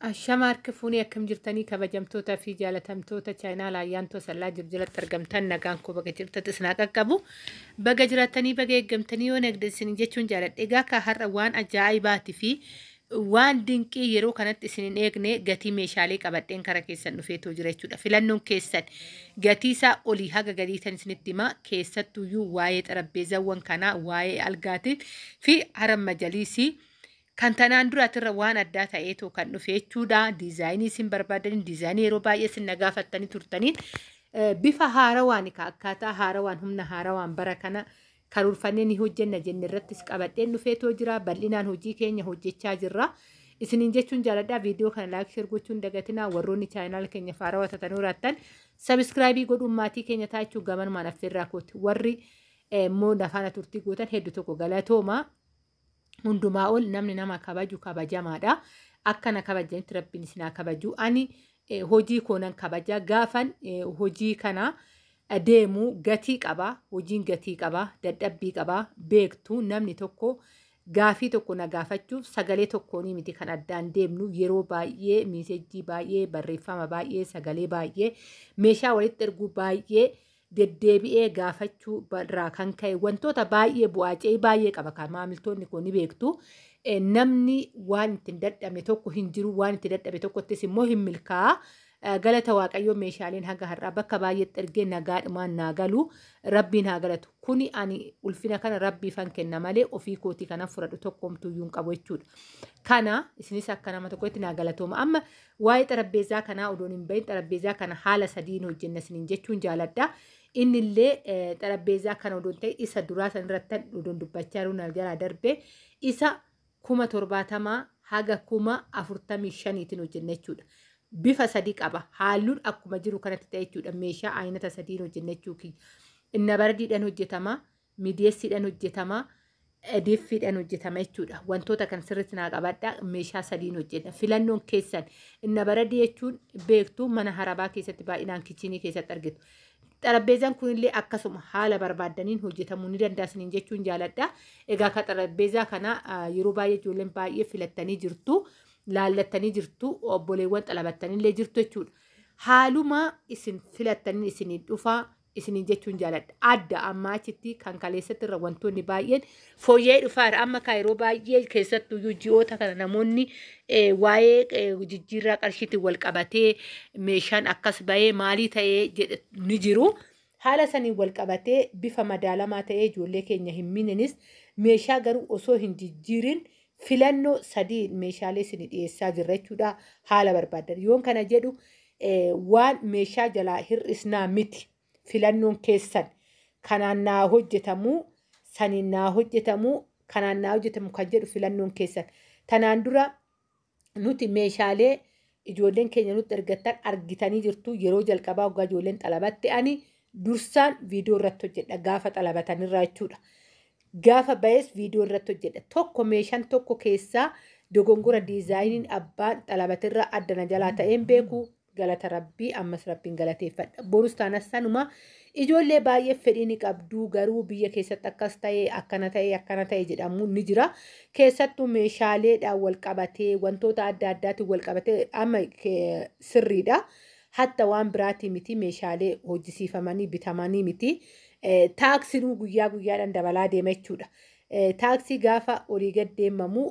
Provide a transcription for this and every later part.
Ashama harka fuunee akkam jirtanii kabajamtootaa fi jaalatamtoota chaayinaa Ayyaantoo Sallaa jiru jalatti argamtan nagaan koo baga jirtan isin haa qaqqabu. Baga jiraattanii baga eeggamtanii yoo nagde isin jechuun jaaladha. Egaa ka har'a waan ajaa'ibaatii fi waan dinqii yeroo kanatti isin hin eegne gatii meeshaalee qabadheen kara keessan dhufeetoo jira jechuudha. Filannoon keessan gatii isaa olii haga gadii tan isinitti himaa, keessattuyyuu waa'ee xarapheezawwan kanaa, waa'ee algaatii fi haramma jaliisii. Kan tanaan duraatirra waan addaa ta'eetoo kan dhufe jechuudha. Diizaayinii isin barbaadanii, diizaayinii yeroo baay'ee isin na gaafattanii turtaniin bifa haarawaan, akkaataa haarawaan, humna haarawaan bara kana karoorfannee ni hojjenna jenne irrattis qabadheen dhufeetoo jira. Bal'inaan hojii keenya hojjechaa jirra. Isiniin jechuun jaaladha. Viidiyoo kana like, share gochuun dagatinaa. Warroonni chaayinaal keenya haarawaa tatanuu raattan subscribe godhuun maatii keenya taachuu gamanumaan affeerraa kooti. Warri immoo nafaana turtii gootan hedduu tokko galatooma. Hundumaa ol namni nama kabaju kabajamaadha. Akka na kabajanitti Rabbiin isin haa kabaju. Ani hojii koo nan kabaja. Gaafan hojii kana deemu gatii qaba. Hojiin gatii qaba. Dadhabbii qaba. Beektu, namni tokko gaafii tokko na gaafachuuf sagalee tokkoonii miti kan addaan deemnu. Yeroo baay'ee message baay'ee, barreeffama baay'ee, sagalee baay'ee, meeshaa walitti erguu baay'ee deddeebi'ee gaafachuu irraa kan ka'e wantoota baay'ee, bu'aa ce'ii baay'ee qaba kan maamiltoonni koo ni beektu. Namni waan ittiin dadhabne tokko hin jiru, waan itti dadhabe tokkottis immoo hin milkaa'a. Galata Waaqayyoo, meeshaaleen haga har'aa bakka baay'eetti ergee nagaadhumaan naa galu, Rabbiin haa galatu. Kuni ani ulfina kana Rabbiifan kenna malee ofii kootii kana fudhadhu tokkomtuyyuu hin qabu jechuudha. Kana isinis akka nama tokkotti naa galatooma. Amma waa'ee xarapheezaa kanaa odoon hin bahin, xarapheezaa kana haala sadiin hojjenna isiniin jechuun jaaladha. Innillee xarapheezaa kana odoon ta'e isa duraa san irratti odoon dubbachaa jiru na jalaa darbe, isa 70,000 haga 45,000tiin hojjenna jechuudha. Bifa sadi qaba. Halluun akkuma jiru kanatti ta'e jechuudha. Meeshaa aynata sadiin hojjenna jechuudha. Inna baradiidhaan hojjetama, miidiyeessiidhaan hojjetama, diffiidhaan hojjetama jechuudha. Wantoota kan sirriitti naa qabadha. Meeshaa sadiin hojjenna. Filannoon keessan inna baradii jechuun beektu, mana harabaa keessatti baay'inaan kitchen keessatti argitu. Xarapheezaan kunillee akkasuma haala barbaaddaniin hojjetamuu ni danda'a isiniin jechuun jaaladha. Egaa ka xarapheezaa kana yeroo baay'ee ijoolleen baay'ee filattanii jirtu. Laallattanii jirtu, obboleewwan xalabattanillee jirtu jechuudha. Haaluma isin filattanii isinii dhufaa isiniin jechuun jaaladha. Adda ammaa achitti kan kaleessatti irra wantoonni baay'een fooyya'ee dhufaara. Amma kan yeroo baay'ee keessattuyyuu ji'oota kana namoonni waa'ee jijjiirraa qarshiitiin wal qabatee meeshaan akkas bahee maalii ta'ee jedhe ni jiru. Haala saniin wal qabatee bifa madaalamaa ta'ee ijoollee keenya hin miininis, meeshaa garuu osoo hin jijjiirin filannoo sadii meeshaalee isin dhiyeessaa jirra jechuudha, haala barbaadan. Yoon kana jedhu waan meeshaa jalaa hir'isnaa miti. Filannoon keessan kanaan naa hojjetamuu, saniin naa hojjetamuu, kanaan naa hojjetamu kan jedhu filannoon keessan. Tanaan dura nuti meeshaalee ijoolleen keenya nutti ergattan argitanii jirtu. Yeroo jalqabaa waggaa ijoolleen xalabatte ani dursaan viidiyoo irratti hojjedha, gaafa xalabatanirraa jechuudha. Gaafa ba'es viidiyoo irratti hojjedha. Tokko meeshaan tokko keessaa dogongora diizaayiniin abbaan xalabatirraa adda na jalaa ta'een beeku, galata Rabbii, ammas Rabbiin galateeffadha. Borus taanas sanuma ijoollee baay'ee fedhii ni qabdu, garuu biyya keessatti akkas ta'e, akkana ta'e, akkana ta'e jedhamu ni jira. Keessattuu meeshaaleedhaan wal qabatee, wantoota adda addaatiin wal qabatee amma sirriidha. Hatta waan biraatii miti, meeshaalee hojjisiifamanii bitamanii miti. Taaksiinuu guyyaa guyyaadhaan dabalaa deema jechuudha. Taaksii gaafa olii gad deemamu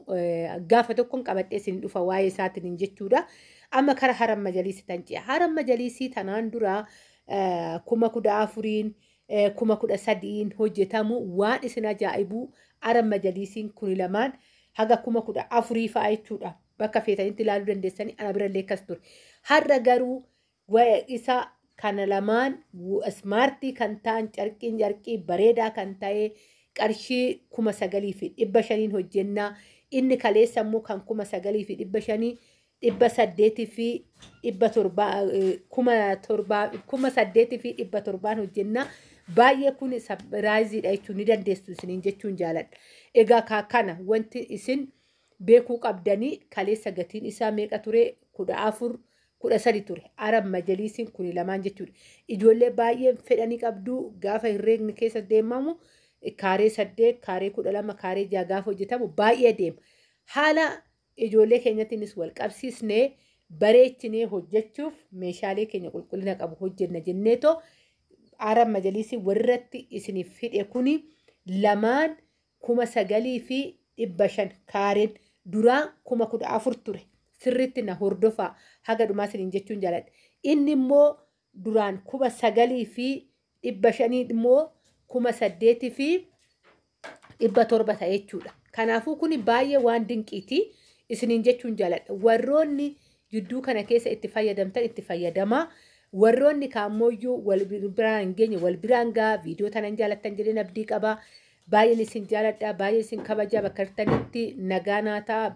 gaafa tokkoon qabadhee isin dhufa waa'ee isaatiin jechuudha. Amma kara haran majaliisii tan ce'a. Haran majaliisii tanaan dura 14,000n, 13,000n hojjetamu. Waan isin ajaa'ibuu, haran majaliisiin kuni lamaan haga 14,000 fa'a jechuudha. Bakka feetanitti ilaaluu dandeessanii, ana birallee akkas ture. Har'a garuu isa kana lamaan smart kan ta'an, carqiin carqii bareedaa kan ta'e qarshii 9,500n hojjennaa. Inni kaleessa immoo kan 9,500 800fi 700, 7,000, 8,700n hojjennaa. Baay'ee kun surpriseiidha jechuun ni dandeessu isiniin jechuun jaaladha. Egaa kana wanti isin beekuu qabdanii, kaleessa gatiin isaa meeqa ture? 14, 13 ture. Arab majaliisiin kuni lamaan jechuudha. Ijoollee baay'een fedhanii qabdu, gaafa herreegni keessa deemamu kaaree 8, kaaree 12, kaaree 6 gaafa hojjetamu baay'ee deema. Haala Ijoollee keenyattiinis wal qabsiisnee bareechinee hojjechuuf meeshaalee keenya qulqullina qabu hojjenna jenneetoo Arab Majaliisii warratti isiniif fidhe kuni lamaan 9,500 kaareen duraan 14,000 ture. Sirriitti na hordofaa haga dhumaa isiniin jechuun jaaladha. Inni immoo duraan 9,500 immoo 8,700 ta'e jechuudha. Kanaafuu kuni baay'ee waan dinqiiti isiniin jechuun jaaladha. Warroonni jidduu kana keessa itti fayyadamtan itti fayyadamaa. Warroonni kaammoyyuu wal biraan hin geenye wal biraan gahaa viidiyoo tanan jaalattan jedheen abdii qaba. Baay'een isin jaaladha. Baay'een isin kabaja bakka jirtanitti nagaa naa ta'a.